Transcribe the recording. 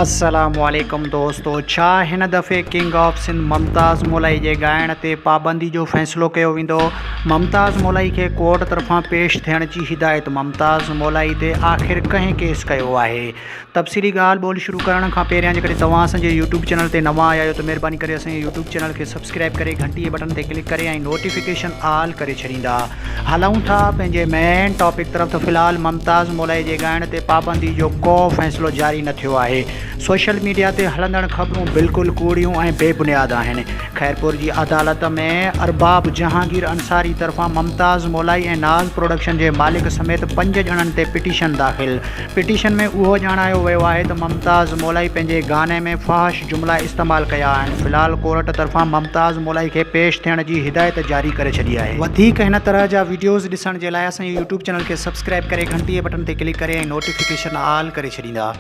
السلام عليڪم دوستو ڇا هن دفعي ڪنگ آف سنڌ ممتاز مولائي جي ڳائڻ تي پابندي جو فيصلو ڪيو ويندو ممتاز مولائي کي ڪورٽ طرفان پيش ٿيڻ جي هدايت ممتاز مولائي تي آخر ڪنهن ڪيس ڪيو آهي تفصيلي ڳالهه ٻولهه شروع ڪرڻ کان پهريان جيڪڏهن توهان اسان جي يوٽيوب چينل تي نوان آيا آهيو ته مهرباني ڪري اسان جي يوٽيوب چينل کي سبسڪرائب ڪري گهنٽي جي بٽڻ تي ڪلڪ ڪري ۽ نوٽيفڪيشن آل ڪري ڇڏيندا هلون ٿا پنهنجي مين ٽاپڪ طرف ته في الحال ممتاز مولائي جي ڳائڻ تي پابندي جو ڪو فيصلو جاري نه ٿيو آهي. سوشل ميڊيا تي هلندڙ خبرون بلڪل ڪوڙيون ۽ بي بنياد آهن. خيرپور جي عدالت ۾ ارباب جهانگير انصاري طرفان ممتاز مولائي ۽ ناز پروڊڪشن جي مالڪ سميت پنج ڄڻن تي پٽيشن داخل. پٽيشن ۾ اهو ڄاڻايو ويو آهي ته ممتاز مولائي پنهنجي گاني ۾ فحش جملا استعمال ڪيا آهن، في الحال ڪورٽ طرفان ممتاز مولائي کي پيش ٿيڻ جي هدايت جاري ڪري ڇڏي آهي. وڌيڪ هن طرح جا وڊيوز ڏسڻ جي لاء اسان جي يوٽيوب چينل کي سبسڪرائب ڪري گهنٽي جي بٽڻ تي ڪلڪ ڪري ۽ نوٽيفڪيشن آل ڪري ڇڏيندا.